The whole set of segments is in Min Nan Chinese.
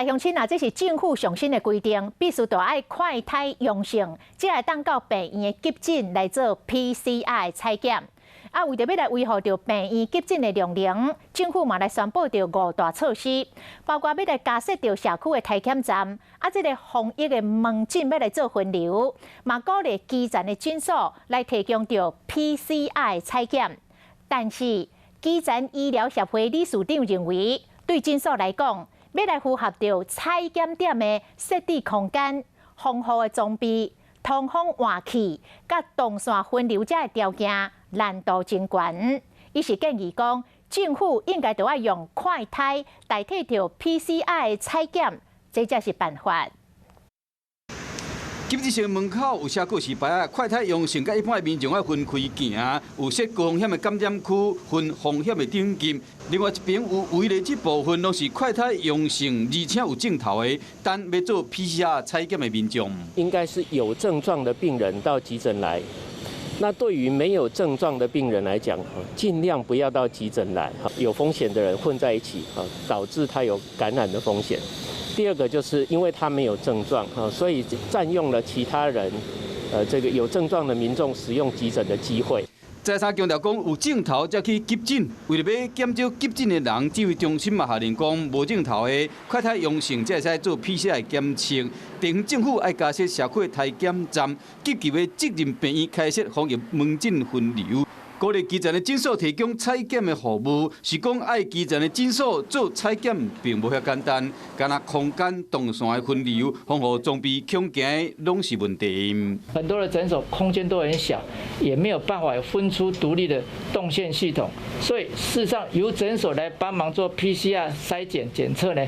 來鄉親啊，這是政府上新的規定，必須著愛快篩陽性，才會當到病院的急診來做 PCR 採檢。啊，為著欲來維護著病院急診的量能，政府嘛來宣布著五大措施，包括欲來加設著社區的篩檢站，啊，這个防疫的門診欲來做分流，嘛鼓勵基層的診所來提供著 PCR 採檢。但是，基層醫療協會理事長認為，對診所來講，欲來符合著採檢點的設置空間、防護的裝備、通風換氣、佮動線分流這的條件，難度真懸。伊是建議講，政府應該著愛用快篩代替著 PCR 的採檢，這才是辦法。急診室門口有寫告示牌仔，快篩陽性佮一般的民眾愛分開行，有設高風險的感染區，分風險的等級。另外一邊有圍的這部分，攏是快篩陽性，而且有症頭的，等欲做 PCR 採檢的民眾。應該是有症狀的病人到急診來。那對於沒有症狀的病人來講，盡量不要到急診來，有風險的人混在一起，導致他有感染的風險。第二個就是因為他沒有症狀，所以佔用了其他人，這個有症狀的民眾使用急診的機會。再三強調講，有症頭才去急診，為著欲減少急診的人，指揮中心嘛下令講，無症頭的快篩陽性才會使做 PCR 檢測。地方政府愛加設社區篩檢站，緊急的責任病院開設防疫門診分流。鼓勵基層的診所提供採檢的服務，是講愛基層的診所做採檢並無遐簡單，干焦空間動線的分流、防護裝備恐驚攏是問題。很多的診所空間都很小，也沒有辦法分出獨立的動線系統，所以事實上由診所來幫忙做 PCR 篩檢檢測呢，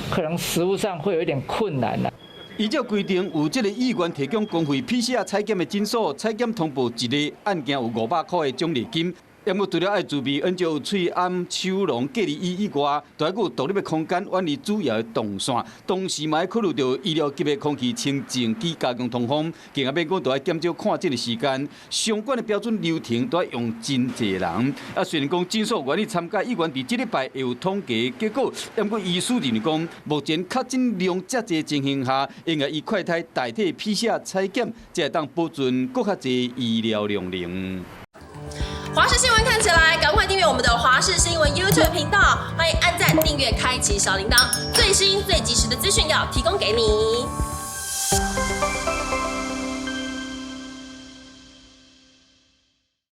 可能實務上會有一點困難啦。依照規定，有這个意願提供公費 PCR 採檢的診所，採檢通報一例案件有500塊的獎勵金。毋過除了愛準備按照喙罨、手廊、隔離椅以外，都愛閣有獨立的空間，遠離主要的動線。同時嘛愛考慮著醫療級的空氣清淨機加強通風，更較免講著愛減少看診的時間。相關的標準流程都愛用真濟人。啊，雖然講診所願意參加，意願佇這禮拜會有統計結果，毋過醫師認為講，目前確診量遮濟情形下，應該以快篩代替 PCR 採檢，才會當保存閣較濟醫療量能。華視新聞看起來，趕快訂閱我們的華視新聞 YouTube 頻道，歡迎按讚、訂閱、開啟小鈴鐺，最新最及時的資訊要提供給你。